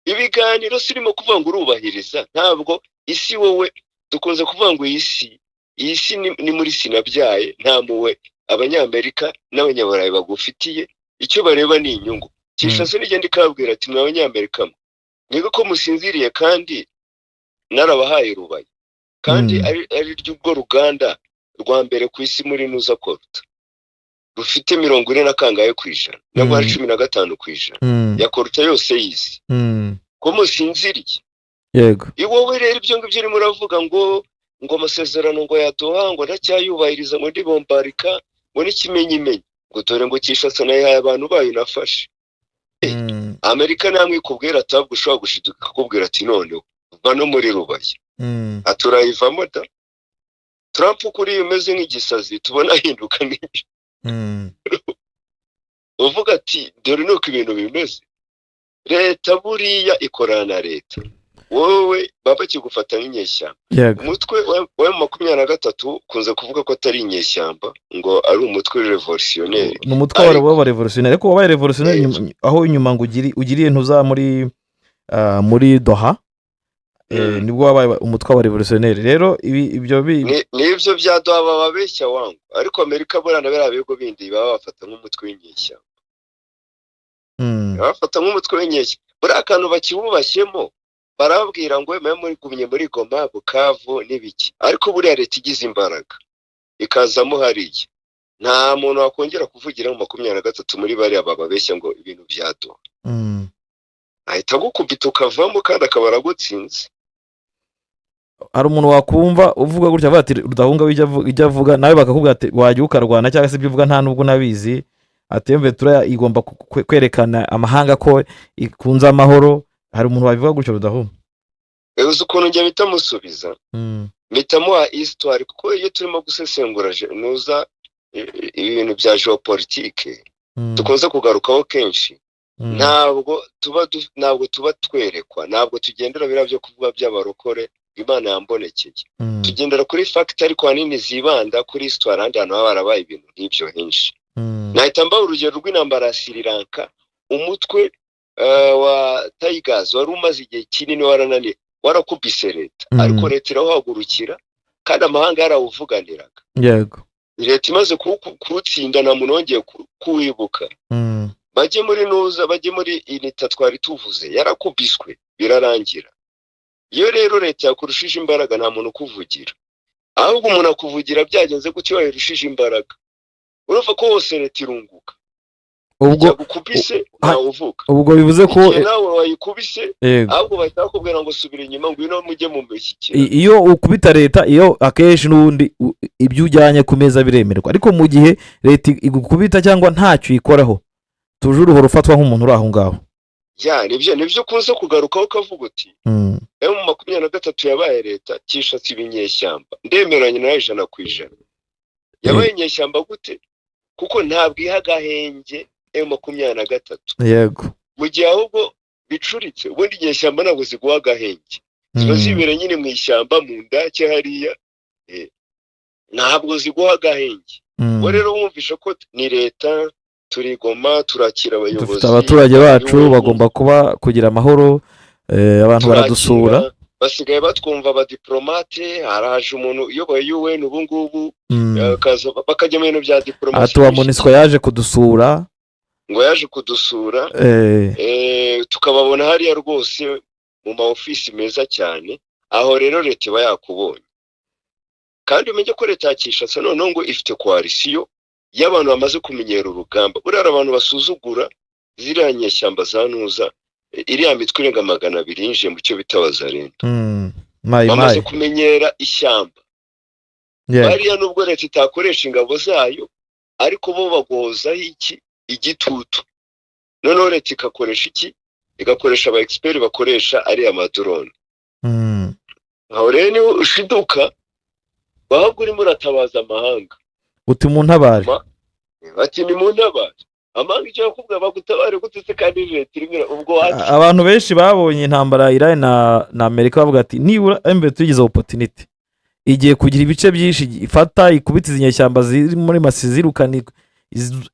Ibiganiro si urimo kuvuga ngo urubahiriza, ntabwo isi wowe dukunze kuvuga ngo iyi si ni muri sinabyaye, nta mpuhwe Abanyamerika n'Abanyaburayi bagufitiye, icyo bareba ni inyungu. Kinshasa nigenda ikababwira ati mwe Abanyamerika mwe, mwebwe ko musinziriye kandi narabahaye Rubaya, kandi ari rwo ruganda rwa mbere ku isi muri nuza coltan, rufite 40 na kangahe%, nabwo ari 15% ya coltan yose y'isi, ko musinziriye? Iwowe rero ibyo ngibyo urimo uravuga ngo amasezerano ngo yaduha, ngo ndacyayubahiriza, ngo ndibombarika, ngo n'ikimenyimenyi, ngo dore ngo Kinshasa nayihaye abantu bayo nafashe. Amerika namwe ikubwira ati ahubwo ushobora gushiduka ikakubwira ati noneho va no muri Rubaya. Ati urayivamo da. Trump kuri iyo umeze nk'igisazi tubona ahinduka nk'ibyo, uvuga ati dore nuko ibintu bimeze. Leta buriya ikorana na leta, wowe baba bakigufata nk'inyeshyamba. Umutwe wa M23 ukunze kuvuga ko atari inyeshyamba, ngo ari umutwe révolutionnaire. Ni umutwe w'abarevolutionnary, ariko wabaye révolutionnaire aho inyuma ngo ugiriye ntuza muri Doha. Nibwo wabaye umutwe wa révolutionnaire. Rero ibi ibyo bi Nibyo bya Doha bababeshya wangu, ariko Amerika buriya na biriya bihugu bindi baba bafata nk'umutwe w'inyeshyamba. Bafata nk'umutwe w'inyeshyamba. Buriya akantu bakiwubashyemo, barababwira ngo mwe murigumye muri Goma, Bukavu n'ibiki, ariko buriya leta igize imbaraga ikazamo hariya, nta muntu wakongera kuvugira mu 23 muri bariya bababeshya ngo ibintu bya Doha. Ahita agukubita ukavamo, kandi akaba aragutsinze. Hari umuntu wakumva uvuga gutya, avuga ati Rudahunga ijya avuga, nawe bakakubwira ati wajya ukarwana, cyangwa se ibyo uvuga nta nubwo unabizi, ati M23 igomba kwerekana amahanga ko ikunze amahoro. Hari umuntu wabivuga gutyo, Rudahunga? Uzi ukuntu njye mpita musubiza? Mpita muha histoire, kuko iyo turimo gusesengura nuza ibintu bya géopolitique dukunze kugarukaho kenshi, ntabwo tuba twerekwa, ntabwo tugendera biriya byo kuvuga by'abarokore, Imana yambonekeye. Tugendera kuri facts, ariko ahanini zibanda kuri histoire, ahandi hantu haba harabaye ibintu nk'ibyo henshi. Nahita mbaha urugero rw'intambara ya Sri Lanka. Umutwe wa Tigers wari umaze igihe kinini warananiye, warakubise leta, ariko leta irawuhagurukira, kandi amahanga yarawuvuganiraga. Leta imaze kuwutsinda, nta muntu wongeye kuwibuka. Bajye muri nuza, bajye muri UNITA twari tuvuze, yarakubiswe birarangira. Iyo rero leta yakurushije imbaraga, nta muntu ukuvugira, ahubwo umuntu akuvugira byagenze gutyo, wayirushije imbaraga. Urumva ko hose leta irunguka. Ubwo Yagukubise, ntawe uvuga. Ubwo bivuze ko Igihe nawe wayikubise, ahubwo bahita bakubwira ngo subira inyuma, ngwino mujye mu mishyikirano. Iyo ukubita leta, iyo akenshi n'ubundi ibyo ujyanye ku meza biremerwa, ariko mu gihe leta igukubita cyangwa ntacyo uyikoraho, tuje uruhora ufatwa nk'umuntu uri aho ngaho. Ya, nibyo ukunze kugarukaho, ukavuga uti M23 yabaye leta, Kinshasa iba inyeshyamba. Ndemeranya nawe 100%. Yabaye inyeshyamba gute? Kuko ntabwo iha agahenge M23, mu gihe ahubwo bicuritse. Ubundi inyeshyamba ntabwo ziguha agahenge, ziba zibera nyine mu ishyamba, mu ndake hariya, ntabwo ziguha agahenge. Ubwo rero wumvisha ko ni leta, turigoma, turakira abayobozi, Dufite abaturage bacu, UN, bagomba kuba kugira amahoro, abantu turakira, baradusura. Basigaye batwumva abadiplomate, haraje umuntu uyoboye UN ubu ngubu, bakajya mu bintu bya diporomasi. Ati uwa MONUSCO yaje kudusura. Ngo yaje kudusura. Tukababona hariya rwose mu ma ofisi meza cyane. Aho rero leta iba yakubonye, kandi umenye ko leta ya Kinshasa noneho ngo ifite coalition y'abantu bamaze kumenyera urugamba. Buriya hari abantu basuzugura ziriya nyeshyamba za ntuza, iriya mitwe irenga 200 yinjiye mu cyo bita Wazalendo. Mayi Bamaze mayi kumenyera ishyamba. Bariya nubwo leta itakoresha ingabo zayo, ariko bo bagozaho iki? Igitutu. Noneho leta igakoresha iki? Igakoresha aba experts bakoresha ariya ma drone. Aho rero niho ushiduka ahubwo urimo uratabaza amahanga. Uti mu ntabare. Bati ni mu ntabare. Amahanga icyo yakubwira, bagutabare gute se kandi leta irimo ubwo wacu? Abantu benshi babonye intambara ya Iran na Amerika bavuga ati nibura M23 igize opportunity, igiye kugira ibice byinshi ifata, ikubita izi nyeshyamba ziri muri Masisi zirukana,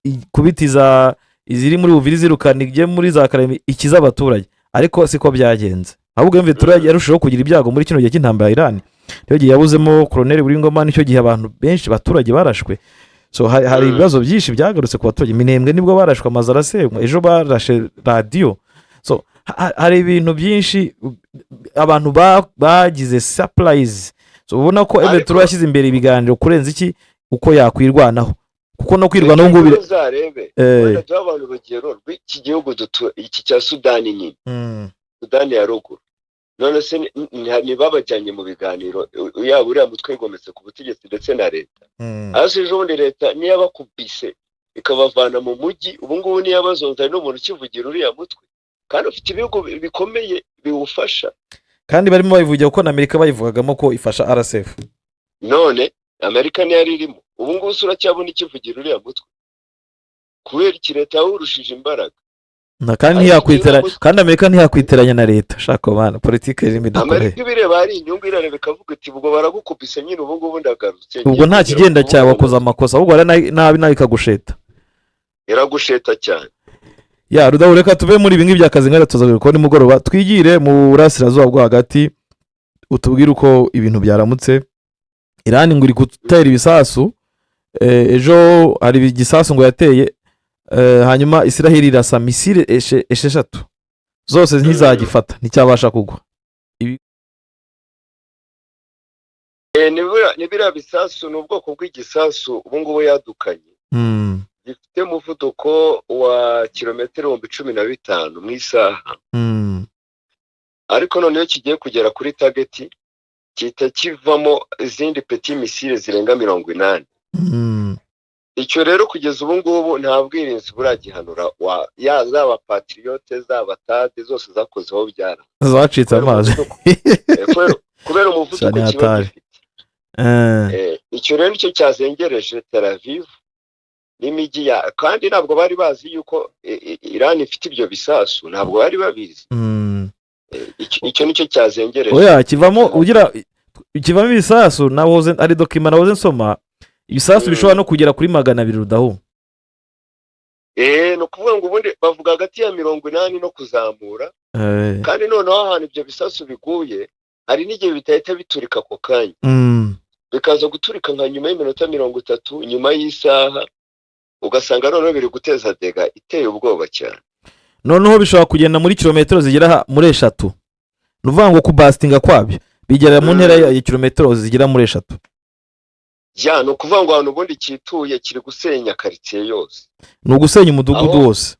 ikubita iziri muri Uvira zirukana, ijye muri za Karemi, ikize abaturage, ariko siko byagenze. Ahubwo M23 yarushijeho kugira ibyago muri kino gihe cy'intambara ya Iran. Nicyo gihe yabuzemo Colonel Ngoma, nicyo gihe abantu benshi, abaturage barashwe. So hari ibibazo byinshi byagarutse ku baturage. Minembwe nibwo barashwe, amazu arasenywa, ejo barashe radiyo. So hari ibintu byinshi abantu bagize surprise. So ubona ko M23 yashyize imbere ibiganiro kurenza iki, uko yakwirwanaho, kuko no kwirwanaho ngubu Uzarebe, wenda duhe abantu urugero rw'iki gihugu iki cya Sudani nyine, Sudani ya Ruguru. None se ntibabajyanye mu biganiro, yaba uriya mutwe wigometse ku butegetsi ndetse na leta? Hasi ejo bundi leta niyabakubise ikabavana mu mujyi, ubu ngubu niyabazonze, hari n'umuntu ukivugira uriya mutwe kandi ufite ibihugu bikomeye biwufasha? Kandi barimo babivugira kuko na Amerika bayivugagamo ko ifasha RSF. None Amerika niyo irimo ubu ngubu se, uracyabona ikivugira uriya mutwe? Kubera iki? Leta yawurushije imbaraga. Na kandi Ariko kandi Amerika ntiyakwiteranya na leta. Shaka bana, politiki irimo idakomeye. Amerika ibireba hari inyungu, irareba ikavuga iti ubwo baragukubise nyine, ubu ngubu ndagarutse. Ubwo nta kigenda cyawe, wakoze amakosa, ahubwo wari nabi, nawe ikagusheta. Iragusheta cyane. Ya Rudahu, reka tuve muri ibi ngibi by'akazi, nkari tuza ko nimugoroba twigire mu burasirazuba bwo hagati. Utubwire uko ibintu byaramutse. Irani ngo iri gutera ibisasu. Ejo hari igisasu ngo yateye, hanyuma Israheli irasa missile 6 zose ntizagifata, nticyabasha kugwa. Ni biriya bisasu, ni ubwoko bw'igisasu ubu ngubu yadukanye gifite umuvuduko wa kilometero 15,000 mu isaha, ariko noneho kigiye kugera kuri target gihita kivamo izindi petits missiles zirenga 80. Icyo rero kugeza ubu ngubu nta bwirinzi buragihanura wa ya zaba Patriot, zaba THAAD, zose zakozeho byara Zacitse kubera amazi. umuvuduko, kubera umuvuduko Cyane kiba hatari. gifite. Icyo rero nicyo cyazengereje Tel Aviv n'imijyi ya, kandi ntabwo bari bazi yuko Iran ifite ibyo bisasu, ntabwo bari babizi. Icyo nicyo cyazengereje. Oya, kivamo ugira kivamo ibisasu, nahoze ari document nahoze nsoma, ibisasu bishobora no kugera kuri 200 rudahu. Ni ukuvuga ngo ubundi bavuga hagati ya 80 no kuzamura. Kandi noneho ahantu ibyo bisasu biguye hari n'igihe bitahita biturika ako kanya, bikaza guturika nka nyuma y'iminota 30, nyuma y'isaha, ugasanga noneho biri guteza dégâts iteye ubwoba cyane. Noneho bishobora kugenda muri kilometero zigera muri 3. Ni ukuvuga ngo kubasitinga kwabyo bigera mu ntera ya kilometero zigera muri 3. Ya, ni ukuvuga ngo ahantu ubundi cyituye kiri gusenya karitsiye yose. Ni ugusenya umudugudu wose.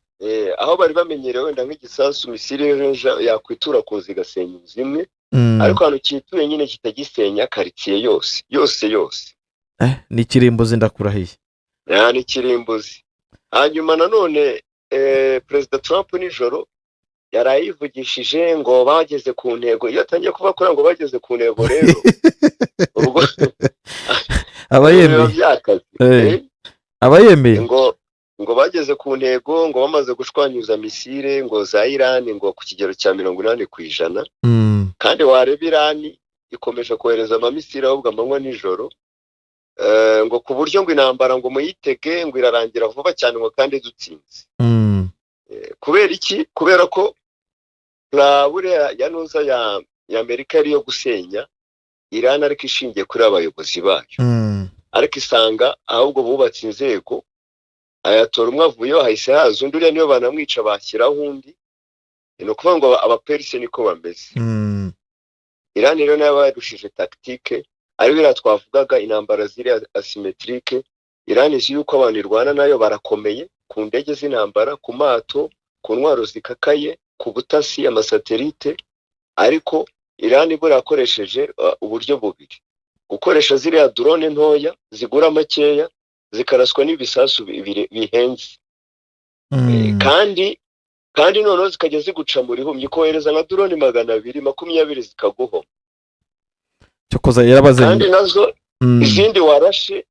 Aho bari bamenyereye wenda nk'igisasu, missile yakwitura ku nzu igasenya inzu imwe, ariko ahantu cyituye nyine kitagisenya karitsiye yose yose yose. Ni ikirimbuzi, ndakurahiye. Ya, ni kirimbuzi. Hanyuma nanone Perezida Trump nijoro yaraye yivugishije ngo bageze ku ntego. Iyo atangiye kuvuga kuri ngo bageze ku ntego rero, ubwo Aba biba yemeye. byakaze. Aba yemeye. Ngo bageze ku ntego, ngo bamaze gushwanyuza missile ngo za Irani ngo ku kigero cya 80%. Kandi wareba Irani ikomeje kohereza ama missile ahubwo amanywa nijoro, ngo ku buryo ngo intambara ngo muyitege ngo irarangira vuba cyane, ngo kandi dutsinze. Kubera iki? Kubera ko plan buriya ya nuza ya Amerika yari iyo gusenya Irani, ariko ishingiye kuri abayobozi bayo, ariko isanga ahubwo bubatse inzego, ayatora umwe avuyeho hahise haza undi, uriya niyo banamwica bashyiraho undi. Ni ukuvuga ngo Abaperise niko bameze. Irani rero nayo barushije tactique, ari biriya twavugaga, intambara ziri asymétrique. Irani izi yuko abantu irwana nayo barakomeye ku ndege z'intambara, ku mato, ku ntwaro zikakaye, ku butasi, ama satellite, ariko Irani buriya yakoresheje uburyo bubiri: gukoresha ziriya drone ntoya zigura makeya zikaraswa n'ibisasu bihenze. Kandi noneho zikajya ziguca mu rihumye, ikohereza nka drone 220 zikaguhoma. Cyokoza yarabaze. Kandi nazo izindi warashe,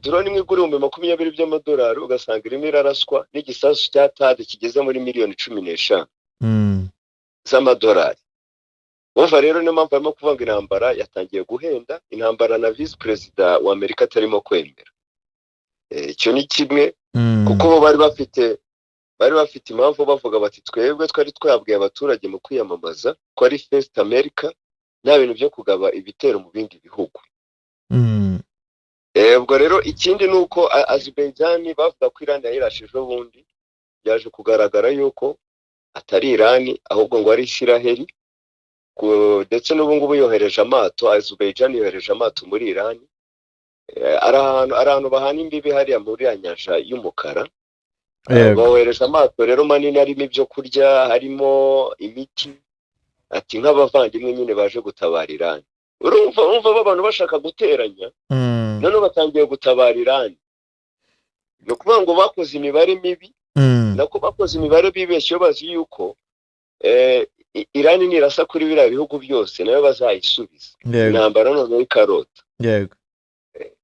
drone imwe igura 20,000 by'amadolari, ugasanga irimo iraraswa n'igisasu cya THAAD kigeze muri miliyoni 15 z'amadolari. Wumva rero niyo mpamvu barimo kuvuga ngo intambara yatangiye guhenda, intambara na visi perezida wa Amerika atarimo kwemera. Icyo ni kimwe, kuko bo bari bafite impamvu bavuga bati: "Twebwe twari twabwiye abaturage mu kwiyamamaza ko ari First America, nta bintu byo kugaba ibitero mu bindi bihugu." Ubwo rero ikindi ni uko Azerbaijan bavuga ko Iran yayirashe ejo bundi, byaje kugaragara yuko atari Iran ahubwo ngo ari Isiraheli. Ndetse n'ubu ngubu yohereje amato, Azerbaijan yohereje amato muri Iran. Ari ahantu bahana imbibi hariya muri ya nyanja y'umukara. Bohereje amato rero manini arimo ibyo kurya, harimo imiti, ati nk'abavandimwe nyine baje gutabara Iran. Urumva abantu bashaka guteranya, noneho batangiye gutabara Iran. Ni ukuvuga ngo bakoze imibare mibi, nako bakoze imibare bibeshye, bazi yuko Iran nirasa kuri biriya bihugu byose nayo bazayisubiza, intambara noneho ikarota.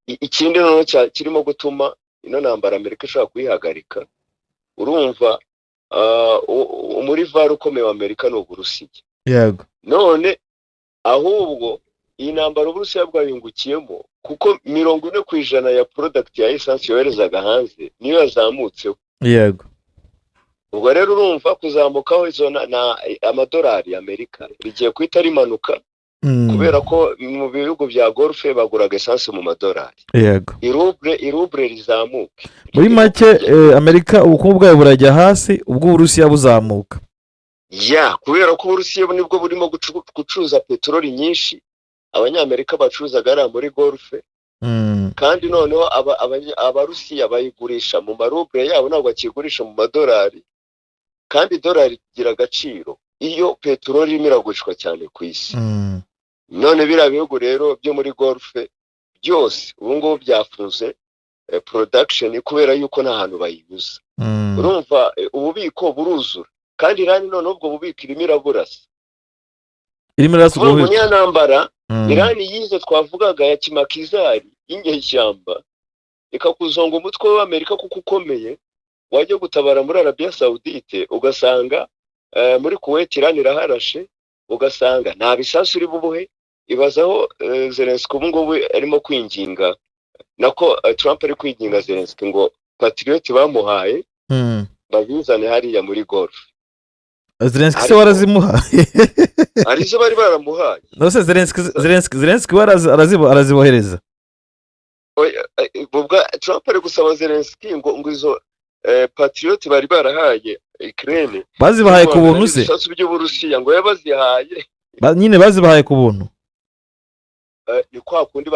Ikindi noneho kirimo gutuma ino ntambara Amerika ishobora kuyihagarika, urumva muri VAR ukomeye wa Amerika ni Uburusiya. None ahubwo iyi ntambara Uburusiya bwayungukiyemo, kuko 40% ya product ya essence yoherezaga hanze niyo yazamutseho. Ubwo rero urumva kuzamukaho izo na amadolari ya Amerika rigiye guhita rimanuka. Kubera ko mu bihugu bya Golfe baguraga esanse mu madolari. Iruble rizamuke. Muri make, Amerika ubukungu bwayo burajya hasi, ubw'Uburusiya buzamuka. Ya, kubera ko Uburusiya nibwo burimo gucuruza peteroli nyinshi Abanyamerika bacuruzaga hariya muri Golfe. Kandi noneho Abarusiya bayigurisha mu maruble yabo, ntabwo bakigurisha mu madolari, kandi idolari rigira agaciro iyo peteroli irimo iragurishwa cyane ku isi. None biriya bihugu rero byo muri Golfe byose ubu ngubu byafunze production kubera yuko nta hantu bayinyuza. Urumva, ububiko buruzura, kandi Irani noneho ubwo bubiko irimo iraburasa. Irimo irasa ubwo Kuvuga ngo bubiko. niya ntambara Irani yize twavugaga ya kimakizari y'inyeshyamba, ikakuzonga umutwe w'Amerika kuko ukomeye, wajya gutabara muri Arabiya Sawudite ugasanga muri Kuwait Irani iraharashe, ugasanga nta bisasu uri bubuhe. Ibazaho Zelensky ubu ngubu arimo kwinginga, nako Trump ari kwinginga Zelensky ngo Patriot bamuhaye babizane hariya muri Golf. Zelensky se Ariko- warazimuha? Hari izo bari baramuhaye. Nose Zelensky we arazibohereza? Oya, ubwo Trump ari gusaba Zelensky ngo izo Patriot bari barahaye Ukraine Bazibahaye ku buntu se? Ibisasu by'Uburusiya ngo yabazihaye. Nyine bazibahaye ku buntu? Ni kwa kundi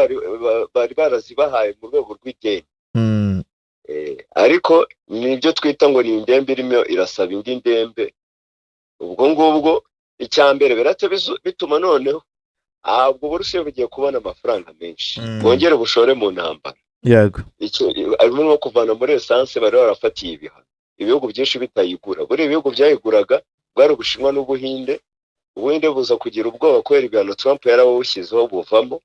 bari barazibahaye mu rwego rw'ideni. Ariko nibyo twita ngo ni indembe irimo irasaba indi ndembe. Ubwo ngubwo icya mbere birahita bituma noneho ahubwo Uburusiya bugiye kubona amafaranga menshi, bwongere bushore mu ntambara. Icyo harimo nko kuvana muri esanse bari barafatiye ibihano, ibihugu byinshi bitayigura. Buriya ibihugu byayiguraga bwari Ubushinwa n'Ubuhinde. Ubuhinde buza kugira ubwoba kubera ibihano Trump yarabushyizeho, buvamo.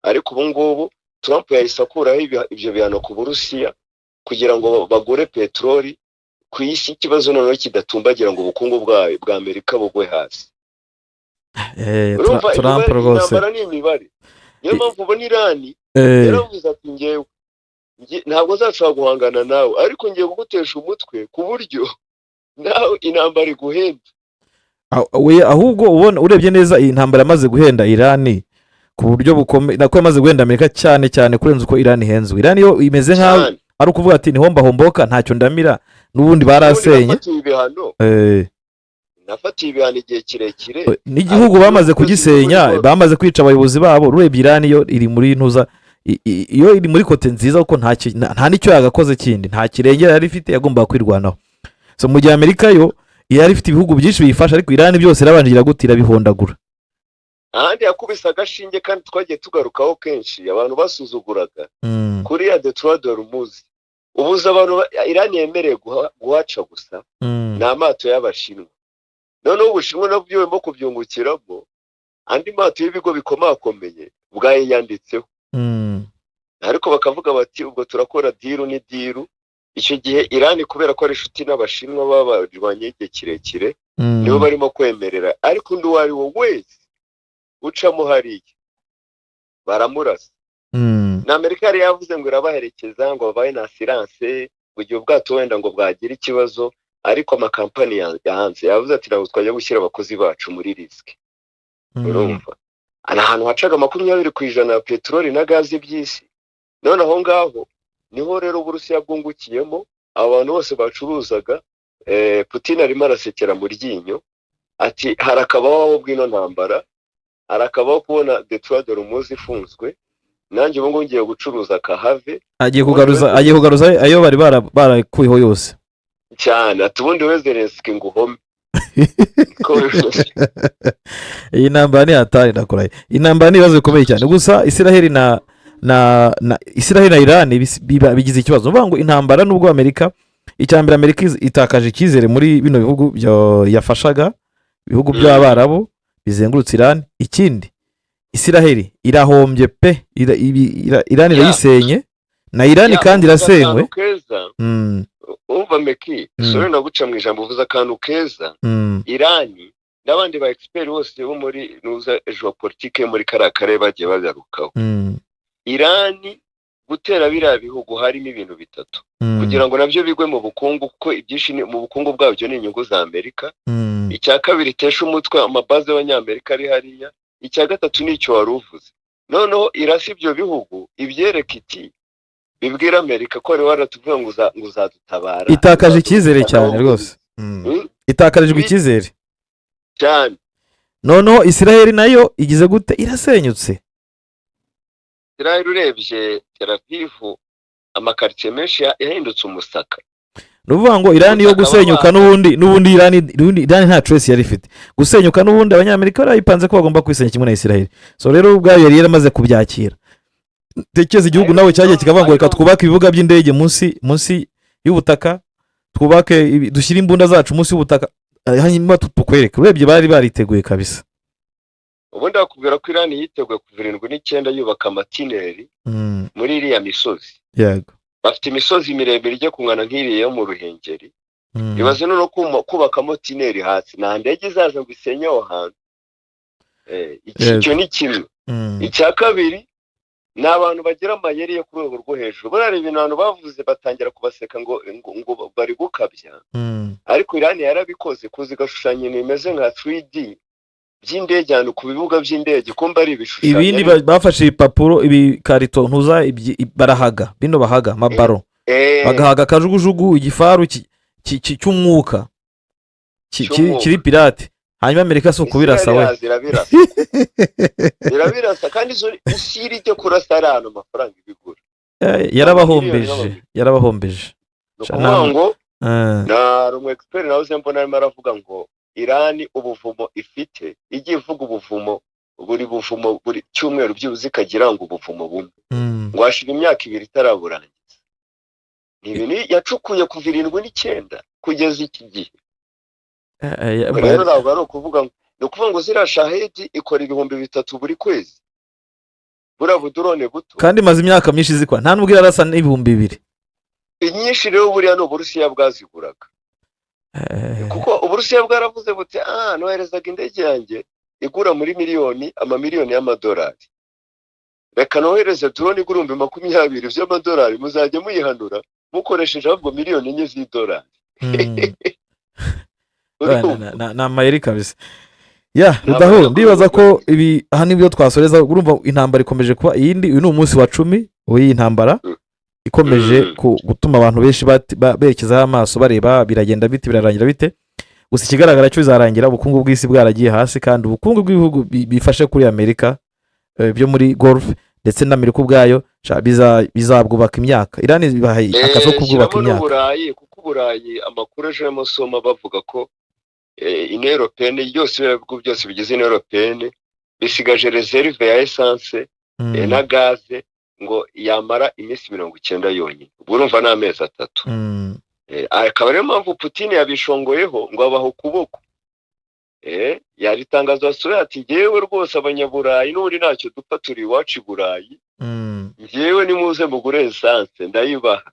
Ariko ubu ngubu Trump yahise akuraho ibyo bihano ku Burusiya kugira ngo bagure peteroli ku isi, ikibazo noneho kidatumbagira ngo ubukungu bwayo bwa Amerika bugwe hasi. Urumva, Trump imibare- rwose. Intambara ni imibare, niyo mpamvu ubona Irani yaravuze ati: "Ngewe ntabwo nzashobora guhangana nawe, ariko ngiye kugutesha umutwe ku buryo nawe intambara iguhenda." We ahubwo ubona urebye neza, iyi ntambara yamaze guhenda Irani ku buryo bukomeye, nako yamaze guhenda Amerika cyane cyane kurenza uko Irani ihenzwe. Irani yo imeze nk'aho ari ukuvuga ati: "Nihomba homboka, ntacyo ndamira, n'ubundi Ubundi barasenye." Nafatiwe ibihano, nafatiwe ibihano igihe kirekire. N'igihugu Ariko bamaze iyo kugisenya, bamaze kwica abayobozi babo. Urebye Irani yo iri muri ntuza, iyo iri muri côté nziza, kuko nta n'icyo yagakoze kindi, nta kirengera yari ifite, yagombaga kwirwanaho. So mu gihe Amerika yo yari ifite ibihugu byinshi biyifasha, ariko Irani byose irabanje iraguta, irabihondagura. Ahandi yakubise agashinge, kandi twagiye tugarukaho kenshi, abantu basuzuguraga kuri ya Détroit d'Ormuz. Ubuza abantu Irani yemereye guhaca gusa ni amato y'Abashinwa. Noneho Ubushinwa nabwo burimo kubyungukiramo, andi mato y'ibigo bikomakomeye bwayiyanditseho. Ariko bakavuga bati: "Ubwo turakora deal ni deal." Icyo gihe Irani, kubera ko ari inshuti n'Abashinwa babarwanye igihe kirekire, nibo barimo kwemerera, ariko undi uwo ari we wese ucamo hariya baramurasa. Na Amerika yari yavuze ngo irabaherekeza, ngo babaye na assurance ngo igihe ubwato wenda ngo bwagira ikibazo, ariko amakampani ya hanze yavuze ati: "Ntabwo twajya gushyira abakozi bacu muri risque." Urumva, ni ahantu hacaga 20% ya peteroli na gazi by'isi. None aho ngaho niho rero Uburusiya bwungukiyemo, abo bantu bose bacuruzaga. Putin arimo arasekera mu ryinyo ati: "Harakabaho aho bw'ino ntambara, harakabaho kubona Détroit d'Ormuz ifunzwe, nanjye ubu ngubu ngiye gucuruza kahave." Agiye kugaruza ayo bari barakuyeho yose. Cyane, ati: "Ubundi we Zelensky ngo uhome." Ko bimeze. Iyi ntambara ni hatari, ndakurahiye. Iyi ntambara ni ibibazo bikomeye cyane. Gusa Isiraheli na Isiraheli na Irani bigize ikibazo. Ni ukuvuga ngo intambara, nubwo Amerika, icya mbere Amerika itakaje icyizere muri bino bihugu yafashaga, ibihugu by'Abarabu bizengurutse Irani. Ikindi, Isiraheli irahombye pe. Irani irayisenye, na Irani Ya, kandi uvuze irasenywe. akantu keza. Umva Meki, sorry naguca mu ijambo, uvuze akantu keza. Irani n'abandi ba expert bose bo muri nuza géopolitique yo muri kariya karere bagiye bagarukaho. Irani gutera biriya bihugu harimo ibintu bitatu kugira ngo nabyo bigwe mu bukungu, kuko ibyinshi mu bukungu bwabyo ni inyungu za Amerika. Icya kabiri, itesha umutwe amabaze y'Abanyamerika ari hariya. Icya gatatu ni icyo wari uvuze. Noneho irasa ibyo bihugu, ibyereka iti bibwira Amerika ko wari waratubwiye ngo uzadutabara. Itakaje icyizere cyane Uzadutabara. rwose. Itakarijwe icyizere. Cyane. Noneho Isiraheli nayo igize gute? Irasenyutse. Israel, urebye Tel Aviv, amakaritsiye menshi yahindutse umusaka. Ni ukuvuga ngo Irani yo Ubutaka gusenyuka bw'abantu. N'ubundi Irani nta choice yari ifite. Gusenyuka n'ubundi Abanyamerika barayipanze ko bagomba kwisenya kimwe na Isiraheli. So rero ubwayo yari yaramaze kubyakira. Tekereza igihugu nawe cyagiye kikavuga ngo reka twubake ibibuga by'indege munsi y'ubutaka, twubake dushyire imbunda zacu munsi y'ubutaka, hanyuma tukwereke. Urebye bari bariteguye kabisa. Ubundi bakubwira ko Irani yiteguye kuva 79 yubaka amatineri muri iriya misozi. Bafite imisozi miremire ijya kungana nk'iriya yo mu Ruhengeri. Ibaze noneho kubakamo tunnel hasi, nta ndege izaza ngo isenye aho hantu. Icyo ni kimwe. Icya kabiri ni abantu bagira amayeri yo ku rwego rwo hejuru. Buriya ibintu abantu bavuze batangira kubaseka ngo bari gukabya, ariko Irani yarabikoze, kuza igashushanya ibintu bimeze nka 3D by'indege ahantu ku bibuga by'indege, kumba ari ibishushanyo. Ibindi bafashe ibipapuro, ibikarito, ntuza barahaga bino, bahaga amabaro, bagahaga akajugujugu, igifaru cy'umwuka Cy'umwuka. kiri pirate. Hanyuma Amerika si ukubirasa we. Israel irabirasa, irabirasa, kandi izo isiri ijya kurasa ari ahantu amafaranga ibigura. Yarabahombeje. Amamiliyoni. Yarabahombeje. Ni ukuvuga ngo na rumwe expert nawe mbona arimo aravuga ngo Irani ubuvumo ifite, ijya ivuga ubuvumo, buri buvumo buri cyumweru byibuze ikagira ngo ubuvumo bumwe, ngo hashira imyaka 2 itaraburangiza. Ni ibintu yacukuye kuva 79 kugeza iki gihe. Rero ntabwo ari ukuvuga ngo, ni ukuvuga ngo ziriya Shahedi ikora 3000 buri kwezi, buriya budrone buto. Kandi imaze imyaka myinshi zikora, nta nubwo irarasa n'2000. Inyinshi rero buriya ni Uburusiya bwaziguraga, kuko Uburusiya bwaravuze buti: "Ah, noherezaga indege yanjye igura muri miliyoni, amamiliyoni y'amadolari, reka nohereze drone igura 20,000 by'amadolari, muzajya muyihanura mukoresheje ahubwo miliyoni 4 z'idolari." Urumva? Ni amayeri kabisa ya Ni Rudaho. amayeri. Ndibaza ko ibi aha nibyo twasoreza. Urumva intambara ikomeje kuba iyindi. Uyu ni umunsi wa 10 w'iyi ntambara ikomeje gutuma abantu benshi berekezaho amaso, bareba biragenda bite, birarangira bite. Gusa ikigaragara cyo bizarangira ubukungu bw'isi bwaragiye hasi, kandi ubukungu bw'ibihugu bifashe kuri Amerika, byo muri Golf ndetse n'Amerika ubwayo, sha, bizabwubaka imyaka. Irani ibahaye akazi ko kubwubaka Shyiramo imyaka. n'Uburayi, kuko Uburayi amakuru ejo arimo asoma bavuga ko Union européenne yose, ibihugu byose bigize Union européenne bisigaje réserve ya essence na gaze ngo yamara iminsi 90 yonyine. Ubwo urumva ni amezi 3. Akaba ariyo mpamvu Putin yabishongoyeho ngo abaha ukuboko. Yari itangazo yasohoye ati: "Ngewe rwose Abanyaburayi n'ubundi ntacyo dupfa, turi iwacu i Burayi. Ngewe nimuze mugure essence ndayibaha."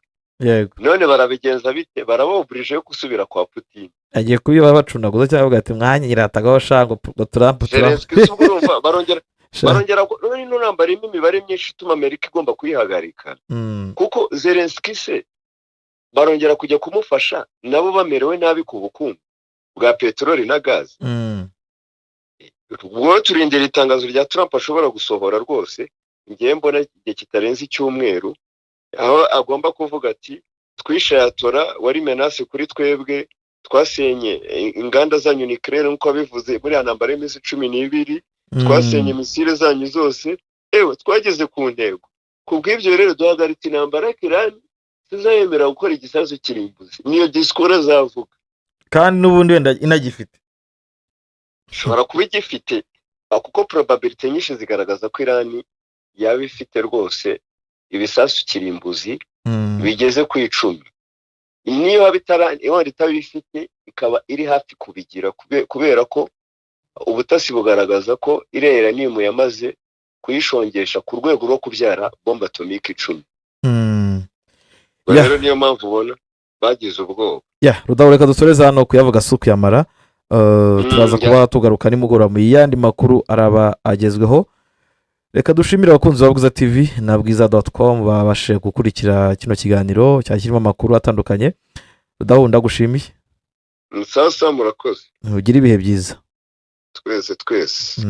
None barabigenza bite? Baraboburije yo gusubira kwa Putin. Agiye kubiba bacunaguza cyangwa bavuga ati mwanyiratagaho sha, ngo Trump, Trump. Zelensky se ubwo urumva barongera Sha. barongera none ino ntambara irimo imibare myinshi ituma Amerika igomba kuyihagarika, kuko Zelensky se barongera kujya kumufasha nabo bamerewe nabi ku bukungu bwa peteroli na gaze? Ubwo turindira itangazo rya Trump ashobora gusohora rwose. Ngewe mbona igihe kitarenze icyumweru, aho agomba kuvuga ati: "Twishe Ayatollah wari menace kuri twebwe, twasenye inganda zanyu nucléaire nk'uko wabivuze muri ya ntambara y'iminsi 12, twasenye missile zanyu zose, ewe twageze ku ntego. Ku bw'ibyo rero duhagaritse intambara ya Irani, tuzayemera gukora igisasu kirimbuzi." Niyo disikuru azavuga. Kandi n'ubundi wenda inagifite. Ishobora kuba igifite, kuko probabilité nyinshi zigaragaza ko Irani yaba ifite rwose ibisasu kirimbuzi bigeze ku 10. Niyo yaba wenda itabifite, ikaba iri hafi kubigira, kubera ko ubutasi bugaragaza ko iriya uranium yamaze kuyishongesha ku rwego rwo kubyara bombe atomique 10. Ubwo rero niyo mpamvu ubona bagize ubwoba. Ya Rudaho, reka dusoreze hano, kuyavuga si ukuyamara. Turaza kuba tugaruka nimugoroba mu yandi makuru araba agezweho. Reka dushimire abakunzi ba Bwiza TV na bwiza.com babashije gukurikira kino kiganiro cyari kirimo amakuru atandukanye. Rudaho, ndagushimiye. Sasa murakoze. Ugire ibihe byiza. Twese twese.